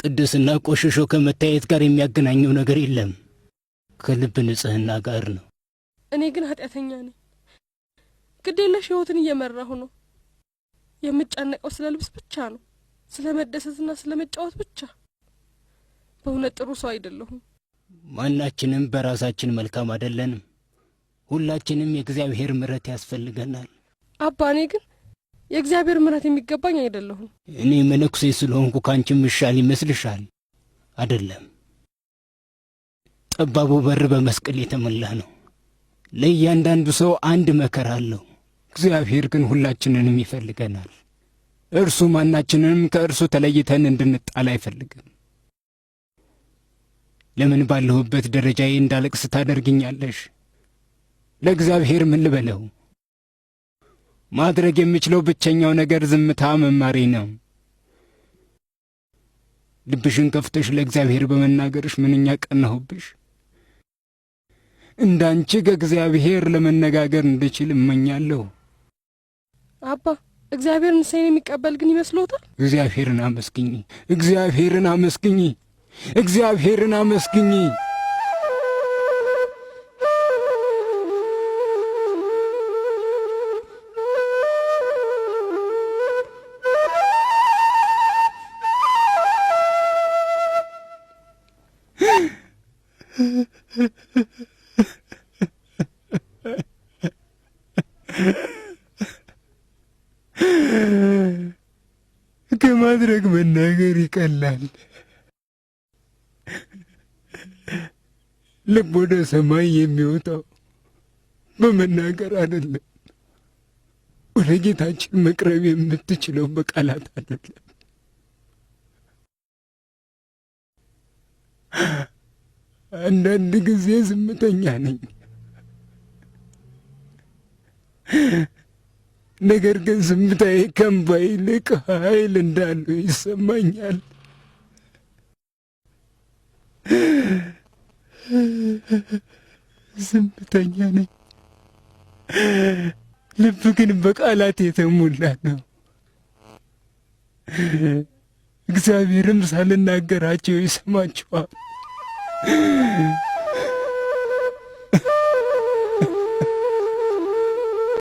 ቅድስና ቆሽሾ ከመታየት ጋር የሚያገናኘው ነገር የለም። ከልብ ንጽሕና ጋር ነው። እኔ ግን ኃጢአተኛ ነኝ። ግዴለሽ ሕይወትን እየመራሁ ነው። የምጨነቀው ስለ ልብስ ብቻ ነው፣ ስለ መደሰትና ስለ መጫወት ብቻ። በእውነት ጥሩ ሰው አይደለሁም። ማናችንም በራሳችን መልካም አይደለንም። ሁላችንም የእግዚአብሔር ምሕረት ያስፈልገናል። አባ፣ እኔ ግን የእግዚአብሔር ምሕረት የሚገባኝ አይደለሁም። እኔ መነኩሴ ስለሆንኩ ካንቺ ምሻል ይመስልሻል? አይደለም። ጠባቡ በር በመስቀል የተሞላ ነው። ለእያንዳንዱ ሰው አንድ መከራ አለው። እግዚአብሔር ግን ሁላችንንም ይፈልገናል። እርሱ ማናችንንም ከእርሱ ተለይተን እንድንጣል አይፈልግም። ለምን ባለሁበት ደረጃዬ እንዳለቅስ ታደርግኛለሽ? ለእግዚአብሔር ምን ልበለው? ማድረግ የምችለው ብቸኛው ነገር ዝምታ መማሬ ነው። ልብሽን ከፍተሽ ለእግዚአብሔር በመናገርሽ ምንኛ ቀናሁብሽ። እንዳንቺ ከእግዚአብሔር ለመነጋገር እንድችል እመኛለሁ። አባ፣ እግዚአብሔር ንስሐዬን የሚቀበል ግን ይመስልዎታል? እግዚአብሔርን አመስግኚ፣ እግዚአብሔርን አመስግኚ፣ እግዚአብሔርን አመስግኚ። ከማድረግ መናገር ይቀላል። ልብ ወደ ሰማይ የሚወጣው በመናገር አይደለም። ወደ ጌታችን መቅረብ የምትችለው በቃላት አይደለም። አንዳንድ ጊዜ ዝምተኛ ነኝ። ነገር ግን ዝምታዬ ከእምባ ይልቅ ኃይል እንዳለው ይሰማኛል። ዝምተኛ ነኝ፣ ልብ ግን በቃላት የተሞላ ነው። እግዚአብሔርም ሳልናገራቸው ይሰማቸዋል።